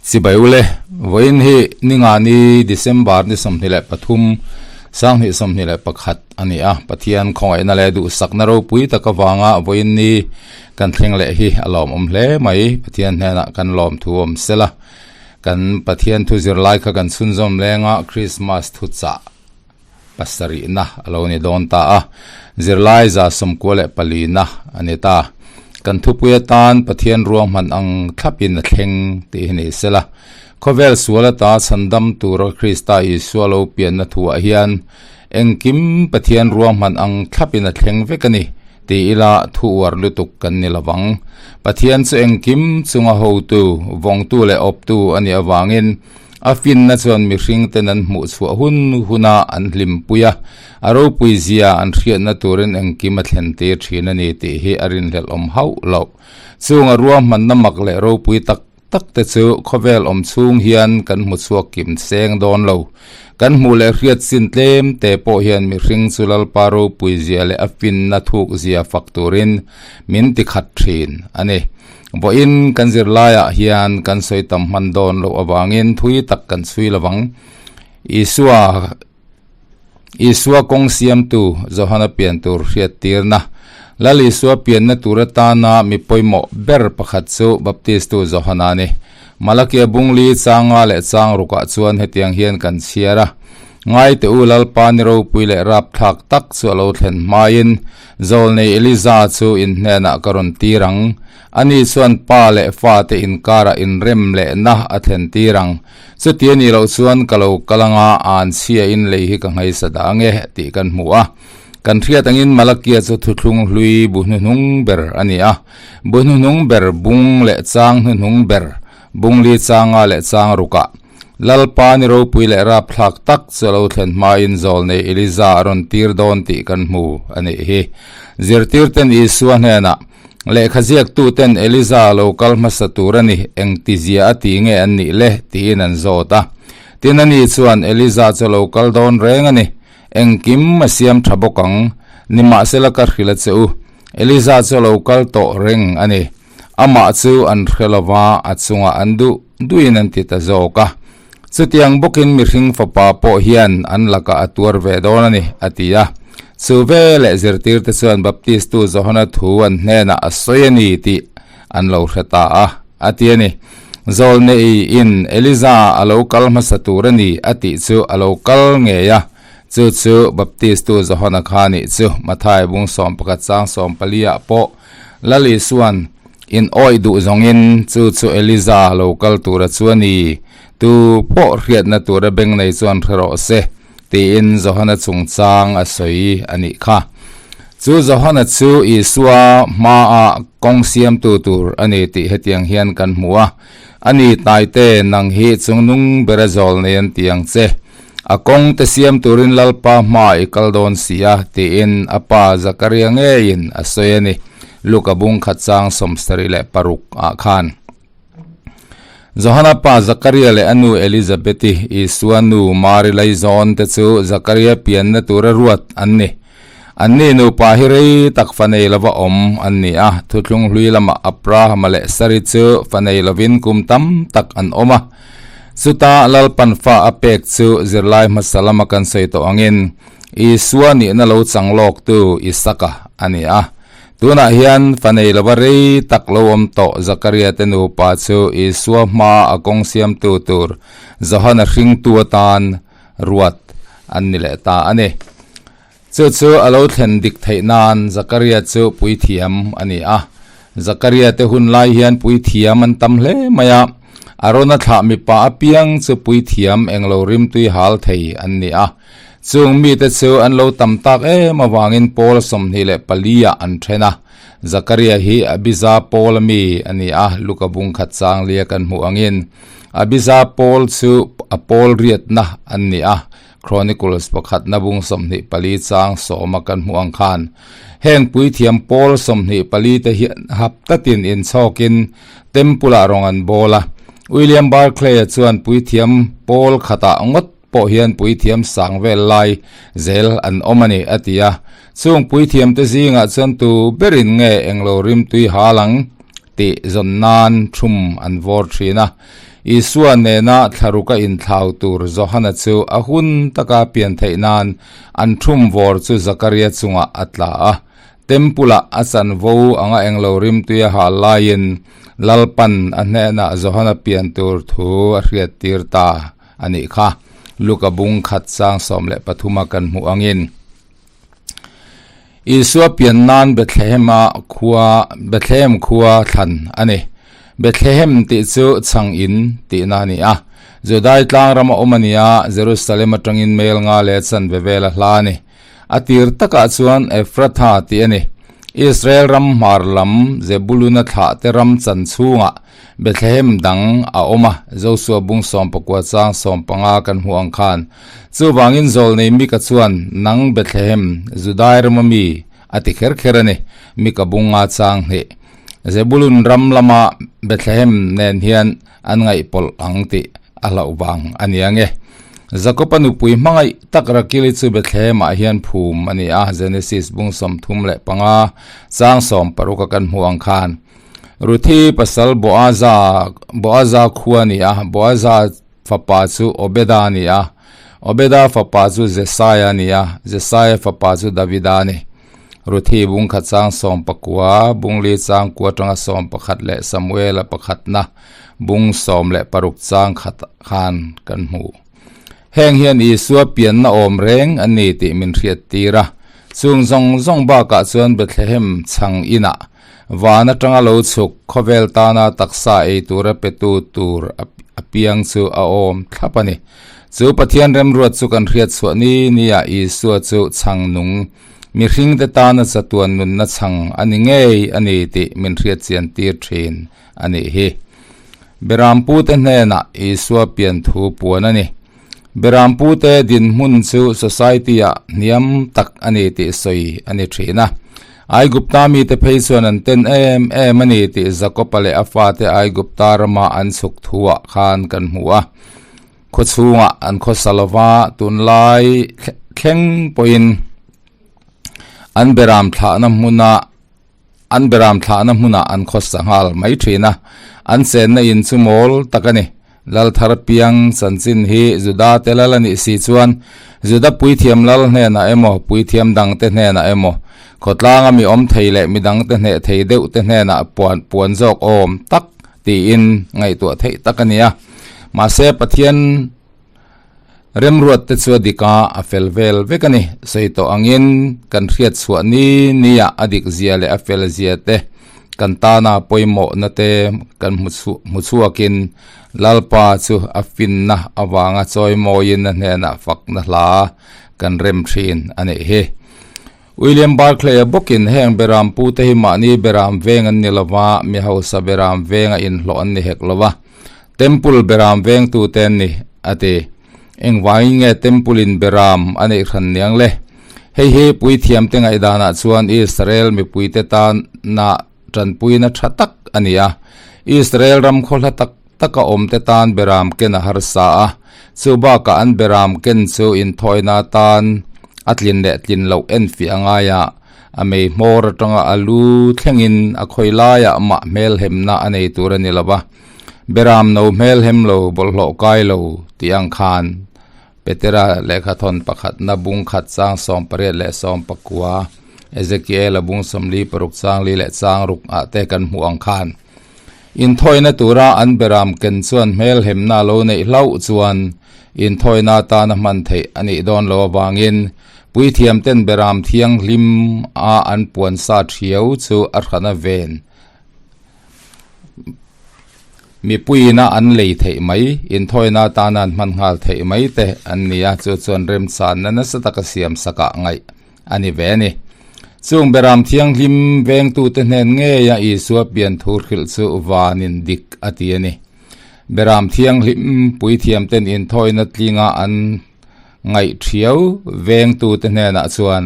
Chibai ule, vawiin hi Ningani, December ni 23, 2021 a ni a. Pathian khawngaihna leh duhsakna ropui tak avanga vawiin ni kan thleng leh hi a lawmawm hle mai. Pathian hnenah kan lawmthu awm sela, kan Pathian thu zirlai kha kan chhunzawm lenga Krismas thuchah pasarihna a lo ni dawn ta a, zirlai 94 na a ni ta. Kan thupui atan Pathian ruahman ang thlapin a thleng tih hi ni sela. Khawvel sual ata chhandam tura Krista Isua lo pianna thuah hian engkim Pathian ruahman ang thlapin a thleng vek a ni ti ila thu uar lutuk kan ni lovang. Pathian chu engkim chunga hotu, vawngtu leh awptu a nih avangin A finna chuan mihringten an hmuh chhuah hun huna an hlimpui a, a ropui zia an hriatna turin engkim a thlen tir thin a ni tih hi a rinhlelh awm hauh loh. Chunga ruahmanna mak leh ropui tak tak te chu khawvel awm chhung hian kan hmu chhuak kim seng dawn lo. Kan hmuh leh hriat chin tlem te pawh hian mihring chu Lalpa ropui zia leh a finna thuk zia fak turin min ti khat thin a ni. Vawiin kan zirlaiah hian kan sawi tam hman dawn loh avangin thui tak kan chhui lovang. Isua Isua kawng siamtu Johana pian tur hriat tirna Lal Isua pianna tur atana mi pawimawh ber pakhat chu Baptistu Johana a ni. Malakia bungli changa leh chang rukah chuan hetiang hian kan chhiar a, Ngai teh u Lalpa ni ropui leh rapthlak tak chu a lo thlen hmain Zawlnei Eliza chu in hnenah ka rawn tir ang. Ani chuan pa leh fate inkarah inrem lehna a thlen tir ang. Chuti a nih loh chuan ka lo kal anga an chhia in lei hi ka nghaisa dah ange tih kan hmu a. Kan hriat angin Malakia chu thuthlung hlui bu hnuhnung ber a ni a. Bu hnuhnung ber bung leh chang hnuhnung ber, bungli changa leh chang rukah. Lalpa ni ropui leh rapthlak tak chu a lo thlen hmain zawlnei Eliza a rawn tir dawn tih kan hmu a nih hi. Zirtirten Isua hnenah, Lehkha ziaktuten Eliza a lo kal hmasa tur a ni, engtizia a ti nge an nih le? tiin an zawt a. Tin ani chuan, Eliza chu a lo kal dawn reng a ni, engkim a siam tha bawk ang, nimahsela ka hrilh a che u, Eliza chu a lo kal tawh reng a ni. Amah chu an hre lo va, a chungah an duh duhin an ti ta zawk a. Chutiang bawkin mihring fapa pawh hian an lakah a tuar ve dawn a ni, a ti a. Chu veleh zirtirte chuan Baptistu Johana thu an hnenah a sawi a ni tih an lo hre ta a, a ti a ni. Zawlnei in Eliza a lo kal hmasa tur a ni a tih chu a lo kal ngei a. Chu chu Baptistu Johana kha nih chu Mathai bung 11 chang 14 ah pawh Lal Isua'n in awih duh zawngin chu chu Eliza lo kal tura chu a ni, tu pawh hriatna tura beng nei chuan hre rawh se, tiin Johana chungchang a sawi a nih kha. Chu Johana chu Isua hmaah kawng siamtu tur a ni tih hetiang hian kan hmu a, A ni taite, nang hi chungnung bera zawl nei an ti ang che. A kawng te siam turin Lalpa hma i kal dawn si a, tiin a pa Zakaria ngeiin a sawi a ni, Luka bung khat chang 76 ah khan. Johana pa Zakaria leh a nu Elizabeti, Isua nu Mari Laizawn te chu Zakaria pianna tura ruat an ni. Anni nupa hi rei tak fa nei lova awm an ni a, thuthlung hlui lamah Abrahama leh Sari chu fa nei lovin kum tam tak an awm a. Chuta Lalpan fa a pek chu zirlai hmasa lama kan sawi tawh angin Isua nihna lo chang lawktu Isaka a ni a. Tunah hian fa nei lova rei tak lo awm tawh Zakaria te nupa chu Isua hmaa a kawng siamtu tur Johana hringtu atan ruat an ni leh ta a ni. Chu chu a lo thlen dik theih nan Zakaria chu puithiam a ni a. Zakaria te hun lai hian puithiam an tam hle mai a. Arona thlah mipa apiang chu puithiam englo rimtui hal thei an ni a. Chung mite chu an lo tam tak em avangin pawl 24 ah an then a. Zakaria hi Abiza pawl ami a ni a, Luka bung khat chang lia kan hmuh angin Abiza pawl chu a pawl riatna an ni a. Chronicles pakhatna bung 24 chang sawma kan hmuh ang khan heng puithiam pawl 24 te hian haptatin inchhawkin temple ah rawng an bawl a. William Barclay-a chuan puithiam pawl khatah ngawt pawh hian puithiam sang vel lai zel an awm a ni a ti a. Chung puithiam te zingah chuan tu berin nge englo rimtui hal ang tih zawn nan thum an vawr thin a. Isua nena thlaruka inthlau tur Johana chu a hun taka pian theih nan an thum vawr chu Zakaria chungah a tla a. Temple-ah a chanvo anga englo rimtui a hal laiin Lalpan a hnenah Johana pian tur thu a hriattir ta a nih kha. Luka bung khat chang 13 a kan hmuh angin. Isua pian nan Bethlehem-a khua Bethlehem khua thlan a ni. Bethlehem tih chu chhang in tihna a ni a. Judai tlang rama awm a ni a, Jerusalem atangin mel nga leh chanve vela hla a ni. A tir takah chuan Ephratha tih a ni. Israel ram hmar lam Zebuluna thlah te ram chan chhungah Bethlehem dang a awm a, Josua bung 19 chang 15 kan hmuh ang khan. Chuvangin zawlnei Mika chuan, Nang Bethlehem, Judai rama mi, a ti kher kher a ni, Mika bung nga chang hnih. Zebulun ram lama Bethlehem nen hian an ngaihpawlh ang tih a hlauh vang a ni ang e. Jakob-a nupui hmangaih tak Rakili chu Bethlehem-ah hian phum a ni a, Genesis bung 35 chang 16 a kan hmuh ang khan. Ruthi pasal Boaza, Boaza khua a ni a, Boaza fapa chu Obeda a ni a, Obeda fapa chu Jesaia a ni a, Jesaia fapa chu Davida a ni. Ruthi bungkhat chang 19, bungli chang kua atanga 11 leh Samuela pakhatna bung 16 chang khat khan kan hmu. Heng hian Isua pianna awm reng a ni tih min hriat tir a, chung zawng zawng bakah chuan Bethlehem chhang inah Van atanga lo chhuk khawvel tana taksa ei tura petu tur apiang chu a awm thlap a ni. Chu Pathian remruat chu kan hriat chhuah ni nia Isua chu chhang nung mihringte tana chatuan nunna chhang a ni ngei a ni tih min hriat chian tir thin a nih hi. Berampute hnenah Isua pian thu puan a ni. Berampute dinhmun chu society-ah hniam tak a ni tih sawi a ni thin a. Aigupta mite phei chuan an ten em em a ni tih Jakob-a leh a fate Aigupta rama an chhuk thuah khan kan hmu a. Khaw chhungah an khawsa lo va, tunlai thleng pawhin an beram thlahna hmuna An beram thlahna hmunah an khawsa nghal mai thin a, an chenna in chu mawl tak a ni. Lal thar piang chanchin hi Juda te lal a nih si chuan Juda puithiam lal hnenah emaw, puithiam dangte hnenah emaw, khawtlanga mi awm thei leh mi dangte hneh thei deuh te hnenah puan puan zawk awm tak tiin ngaihtuah theih tak a ni a. Mahse Pathian. Remruat te chu a dik a, a fel vel vek a ni. Sawi tawh angin kan hriat chhuah ni nia a dik zia leh a fel zia te kan tana pawimawhna te kan hmu hmu chhuakin Lalpa chu a finna avanga chawimawiin a hnenah fakna hla kan rem thin a nih hi. William Barclay-a bawkin heng beram pute hi mahni beram veng an ni lova, mi hausa beram venga inhlawh an ni hek lova. Temple beram vengtute an ni, a ti. Engvangin nge Temple-in beram a neih hran niang le? Hei hi puithiamte ngaihdanah chuan Israel mipuite tana tanpuina tha tak a ni a. Israel ram khawhla tak taka awmte tan beram ken a harsa a, chu bakah an beram ken chu inthawina tan a tlin leh tlin loh enfiah a ngai a, a mei hmawr atanga a lu thlengin a khawi laiah mah hmelhemna a nei tur a ni lo va. Beram no hmel hem lo bawlhhlawh kai lo tih ang khan Petera lehkha thawn pakhatna bung khat chang 18 leh 19, Ezekiela bung 46 chang li leh chang ruk ah te kan hmuh ang khan inthawina tura an beram ken chuan hmel hemna lo neih hlauh chuan inthawina atana hman theih a nih dawn lo avangin puithiam ten beram thianghlim a an puan sa thiau chu a hrana ven Mipuiin a an lei theih mai, inthawina atana an hman nghal theih mai te an ni a, chu chuan remchanna nasa taka siam sakah ngaih a ni ve a ni. Chung beram thianghlim vengtute hnen ngeia Isua pian thu hrilh chu vanin dik a ti a ni. Beram thianghlim puithiamten inthawina tlinga an ngaih thiau vengtute hnenah chuan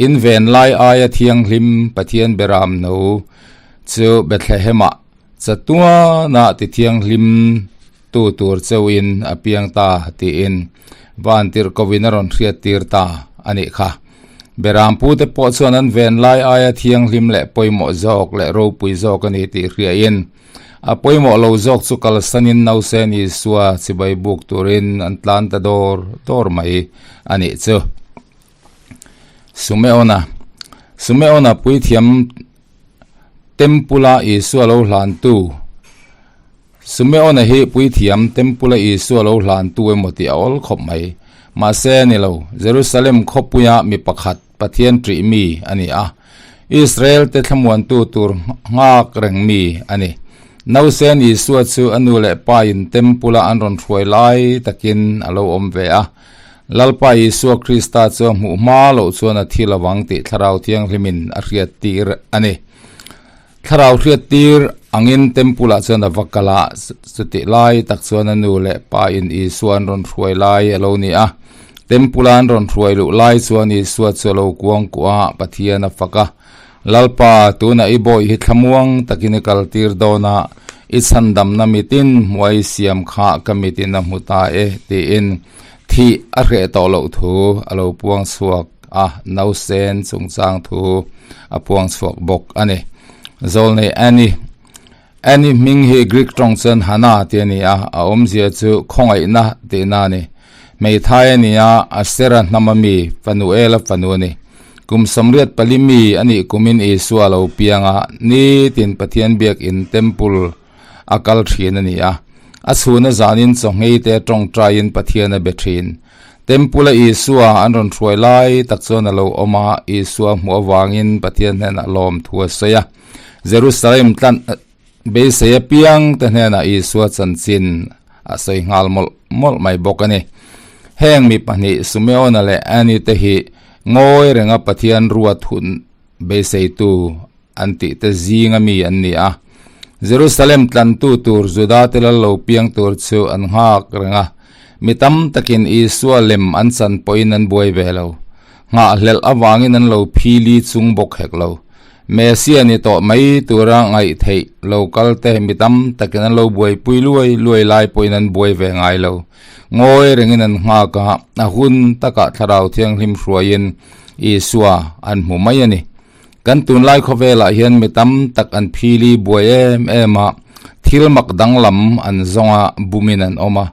in ven lai aia thianghlim Pathian beram no chu Bethlehemah chatuanah ti thianghlim tu tur chauhin a piang ta tiin van tirhkohin a rawn hriat tir ta a nih kha. Beram pute pawh chuan an ven lai aia thianghlim leh pawimawh zawk leh ropui zawk a ni tih hriain. A pawimawh lo zawk chu kalsanin nausen Isua chibai buk turin an tlan ta dawr dawr mai a nih chu. Sumeona Sumeona puithiam Tempula Isua lo hlantu Sumeona hi puithiam Tempula Isua lo hlantu emaw tih a awl khawp mai. Mahse a ni lo, Jerusalem khawpuia mi pakhat Pathian ṭih mi a ni a, Israel-te thlamuantu tur nghak reng mi a ni. Nausen Isua chu a nu leh pain Tempula an rawn hruai lai takin a lo awm ve a. Lalpa Isua Krista chu a hmuh hma loh chuan a thi lovang tih Thlarau Thianghlimin a hriattir a ni. Thlarau hriattir angin Temple-ah chuan a va kal a, chutih lai tak chuan a nu leh pa in Isua an rawn hruai lai a lo ni a. Temple-a an rawn hruai luh lai chuan Isua chu a lo kuang kuah a, Pathian a fak a, Lalpa, tunah i bawi hi thlamuang takin i kaltir dawn a, i chhandamna mitin hmuai siam kha ka mitin a hmu ta e, tiin thih a hreh tawh loh thu a lo puang chhuak. a nausen chungchang thu a puang chhuak bawk a ni. Zawlnei Annie Annie hming hi Greek tawng chuan Hannah tih a ni a, a awmzia chu khawngaihna tihna a ni. Hmeithai a ni a, Asera hnama mi Fanuela fanu a ni. Kum 84 mi a nih kumin Isua a lo piang a, nitin Pathian biakin temple a kal thin a ni a. A chhuna zanin chawnghei te tawngtaiin Pathian a be thin. Temple-a Isua an rawn hruai lai tak chuan a lo awm a, Isua hmuh avangin Pathian hnenah lawm thu a sawi a. Jerusalem tlan beisei apiang te hnenah Isua chanchin a sawi nghal mawlh mawlh mai bawk a ni. Heng mi pahnih Sumeona leh Annie te hi ngawi renga Pathian ruat hun beiseitu an tih te zinga mi an ni a. Jerusalem tlantu tur Juda te lal lo piang tur chu an nghak reng a. Mi tam takin Isua lem an chan pawhin an buai ve lo. Nghahhlelh avangin an lo phili chung bawk hek lo. Mesia ni tawh mai tura ngaih theih lo kal te mi tam takin an lo buaipui luai luai lai pawhin an buai ve ngai lo. Ngawi rengin an nghak a, a hun takah Thlarau Thianghlim hruaiin Isua an hmu mai a ni. Kan tunlai khawvelah hian mi tam tak an phili buai em em a, thil mak danglam an zawng a, bumin an awm a.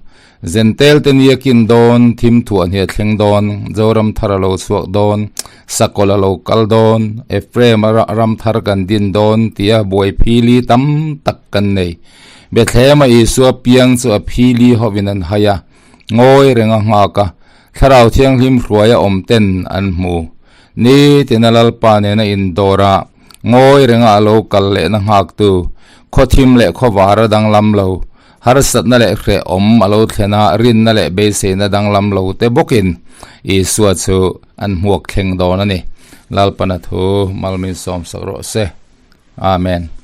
Zentel te nia kin dawn, thim thuah hniah thleng dawn, Zoram thar a lo chhuak dawn, Sakawlh a lo kal dawn, Ephraim a ram thar kan din dawn tia buai phili tam tak kan nei. Bethlehema Isua piang chu a phili hovin an hai a, ngawi reng a nghak a, Thlarau Thianghlim hruaia awm ten an hmu. Ni tina Lalpa nena indawr a, ngawi renga a lo kal lehna nghaktu, khawthim leh khawvar a danglam lo, harsatna leh hrehawm a lo thlen a, rinna leh beiseina danglam lo te bawkin Isua chu an hmuak thleng dawn a ni. Lalpana thu malmin sawmsak rawh se. Amen.